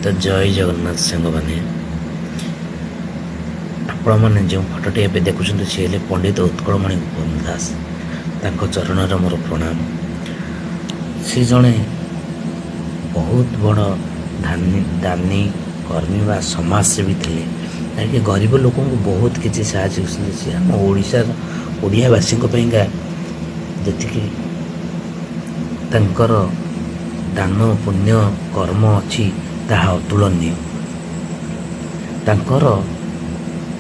ତ ଜୟ ଜଗନ୍ନାଥ ସାଙ୍ଗମାନେ, ଆପଣମାନେ ଯେଉଁ ଫଟୋଟି ଏବେ ଦେଖୁଛନ୍ତି, ସେ ହେଲେ ପଣ୍ଡିତ ଉତ୍କଳମଣି ଗୋପବନ୍ଧୁ ଦାସ। ତାଙ୍କ ଚରଣରେ ମୋର ପ୍ରଣାମ। ସେ ଜଣେ ବହୁତ ବଡ଼ ଦାନୀ କର୍ମୀ ବା ସମାଜସେବୀ ଥିଲେ, ଯାହାକି ଗରିବ ଲୋକଙ୍କୁ ବହୁତ କିଛି ସାହାଯ୍ୟ କରୁଛନ୍ତି। ସେ ଆମ ଓଡ଼ିଶାର ଓଡ଼ିଆବାସୀଙ୍କ ପାଇଁକା ଯେତିକି ତାଙ୍କର ଦାନ ପୁଣ୍ୟ କର୍ମ ଅଛି, ତାହା ଅତୁଳନୀୟ। ତାଙ୍କର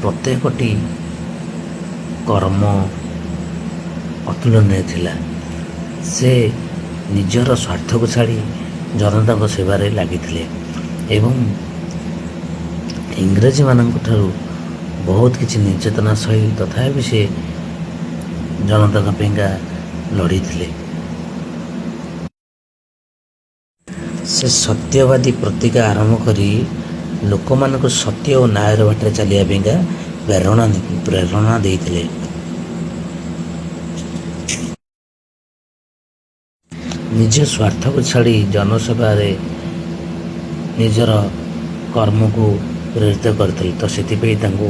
ପ୍ରତ୍ୟେକଟି କର୍ମ ଅତୁଳନୀୟ ଥିଲା। ସେ ନିଜର ସ୍ୱାର୍ଥକୁ ଛାଡ଼ି ଜନତାଙ୍କ ସେବାରେ ଲାଗିଥିଲେ ଏବଂ ଇଂରେଜମାନଙ୍କ ଠାରୁ ବହୁତ କିଛି ନିର୍ଯାତନା ସହି ତଥାପି ସେ ଜନତାଙ୍କ ପାଇଁକା ଲଢ଼ିଥିଲେ। ସେ ସତ୍ୟବାଦୀ ପତ୍ରିକା ଆରମ୍ଭ କରି ଲୋକମାନଙ୍କୁ ସତ୍ୟ ଓ ନ୍ୟାୟର ବାଟରେ ଚାଲିବା ପାଇଁକା ପ୍ରେରଣା ଦେଇଥିଲେ। ନିଜ ସ୍ୱାର୍ଥକୁ ଛାଡ଼ି ଜନସେବାରେ ନିଜର କର୍ମକୁ ପ୍ରେରିତ କରିଥିଲେ। ତ ସେଥିପାଇଁ ତାଙ୍କୁ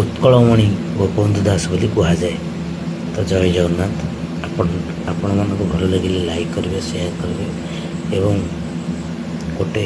ଉତ୍କଳମଣି ଗୋପବନ୍ଧୁ ଦାସ ବୋଲି କୁହାଯାଏ। ତ ଜୟ ଜଗନ୍ନାଥ। ଆପଣମାନଙ୍କୁ ଭଲ ଲାଗିଲେ ଲାଇକ୍ କରିବେ, ସେୟାର କରିବେ ଏବଂ ଗୋଟେ